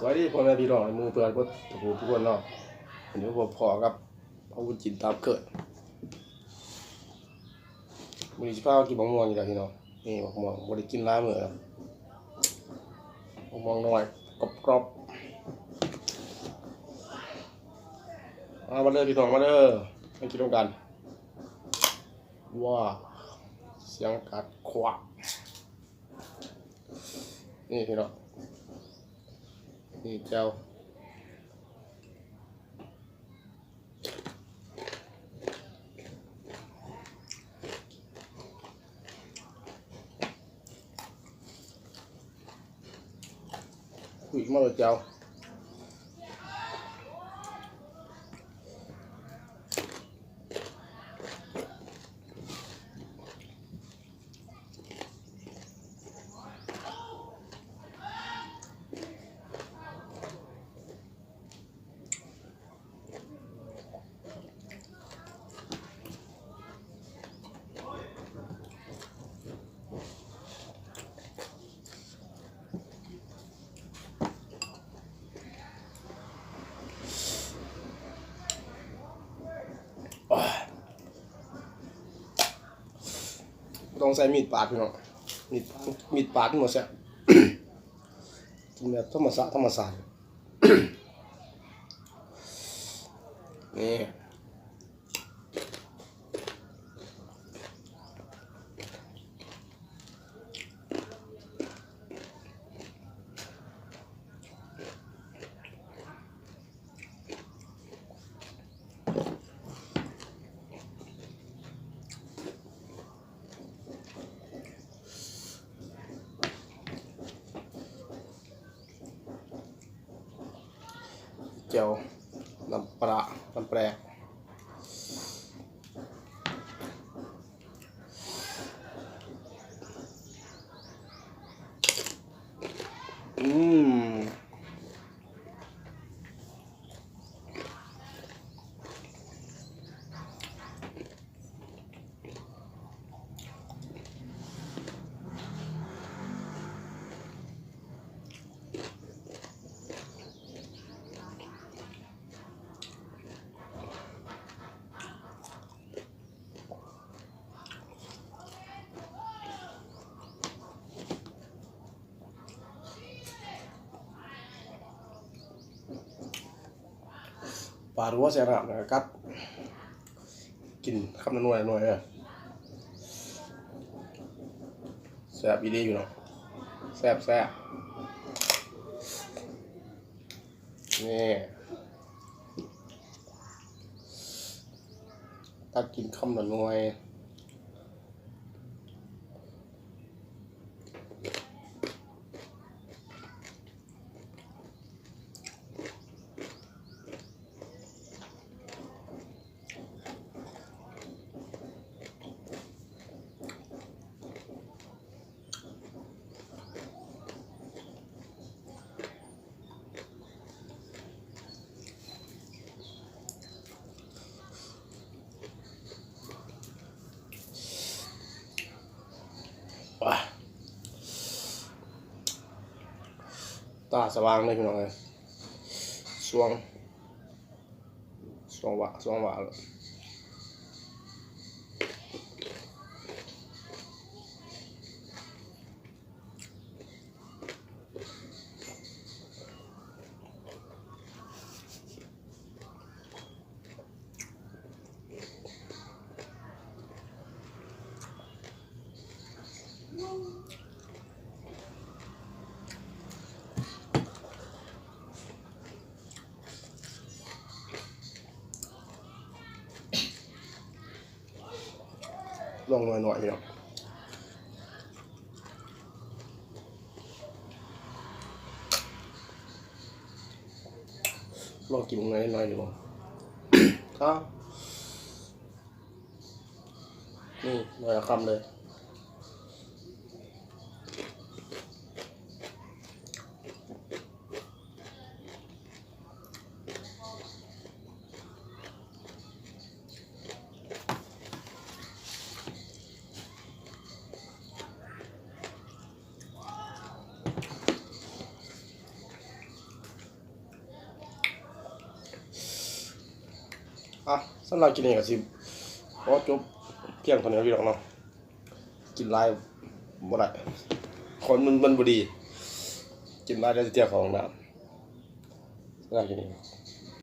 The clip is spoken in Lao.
ສະບາຍດີພໍ່ແມ່ພີ່ນ້ອງ ໝູ່ເພື່ອນເບິດທຸກຜູ້ທຸກຄົນເນາະ. ວັນນີ້ພົບພໍ້ກັບອາວຸດຈິນຕາມເກີດ. ມື້ນີ້ຊິພາມາກິນໝາກມ່ວງອີກແລ້ວພີ່ນ້ອງ. ນີ້ໝາກມ່ວງ ບໍ່ໄດ້ກິນຫຼາຍມື້ແລ້ວ. ໝາກມ່ວງນ້ອຍ ກອບໆ. ມາ ມາເດີພີ່ນ້ອງ ມາເດີມາກິນນຳກັນ. ວ້າ ສຽງກັດຂວາກ. ນີ້ພີ່ນ້ອງ ນີ້ແຈ່ວ. ອຸ້ຍ ມາແລ້ວແຈ່ວ. ບໍ່ຕ້ອງໃຊ້ມີດປາດພີ່ນ້ອງ ມີດ ມີດປາດມັນບໍ່ແຊບ. ກິນແບບທຳມະຊາດ ທຳມະຊາດ. ນີ້ ແຈ່ວ ນ້ຳປາ ນ້ຳແປງ. ອືມ. ປາດຫົວໃສ່ນ້ຳ ແລ້ວກໍກັດກິນຄຳລະໜ່ວຍ ໜ່ວຍເດີ. ແຊບອີ່ຫຼີພີ່ນ້ອງ ແຊບ ແຊບ. ນີ້ ຕັກກິນຄຳລະໜ່ວຍ. ຕາສະຫວ່າງເລີຍພີ່ນ້ອງເອີຍ ສວງ ສວງວະ ສວງວະ. ລອງໜ້ອຍໆ ພີ່ນ້ອງ ລອງກິນໜ້ອຍໆ ເບິ່ງ ຄັບ ນີ້ໜ້ອຍລະຄຳເລີຍ. ອ ອ່ະ ສຳລັບຄລິບນີ້ກໍຊິຂໍຈົບພຽງເທົ່ານີ້ເນາະ ພີ່ນ້ອງເນາະ. ກິນຫຼາຍບໍ່ໄດ້ ຄົນມັນ ມັນບໍ່ດີ ກິນຫຼາຍແລ້ວຊິເສຍເຂົ້າຫ້ອງນ້ຳ. ສຳລັບຄລິບນີ້